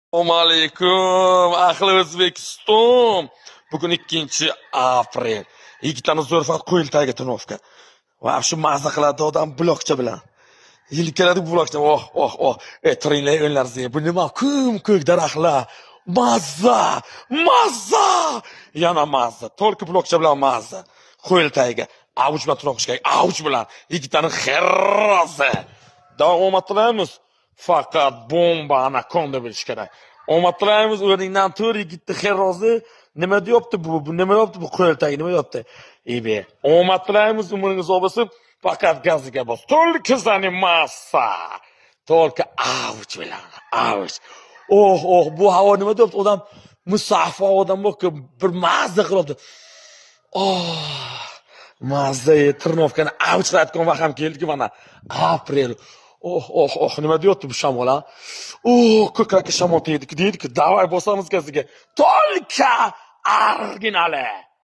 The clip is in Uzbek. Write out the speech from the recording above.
Assalomu alaykum, ahli O'zbekiston. Bugun 2-aprel. Yigitlarni zo'r, faqat qo'yil tagiga тонировка. Va shu mazza qiladi odam blokcha bilan. Yil keladi blokcha. Oh, oh, oh. E, turinglar, o'nlaringizga. Bu nima? Ko'm-ko'k daraxtlar. Mazza! Mazza! Yana mazza. Только blokcha bilan mazza. Qo'yil tagiga. Avuch bilan тонировка kerak. Avuch bilan. Yigitlarni xerrozi. Davom tilaymiz. Faqat bomba, anakonda bilish kerak. Omad tilaymiz, o'rningdan tur, yigitni xerrozi. Nima deyapti bu? Bu nima deyapti bu qo'l tagi, nima deyapti? Ebe, omad tilaymiz, umringiz uzoq bo'lsin. Faqat gaziga bos. Только заниматься. Только avuch bilan, avuch. Oh, oh, bu havo nima deyapti? Odam musaffo odam bu bir mazza qilyapti. Oh, mazza, тонировка ni avuch qilayotgan vaqt ham keldiki mana. Aprel. Oh, oh, oh, nima deyapti bu shamol, a? Oh, ko'krakka shamol tegdiki, deydi-ku, давай bosamiz gaziga. Только originali.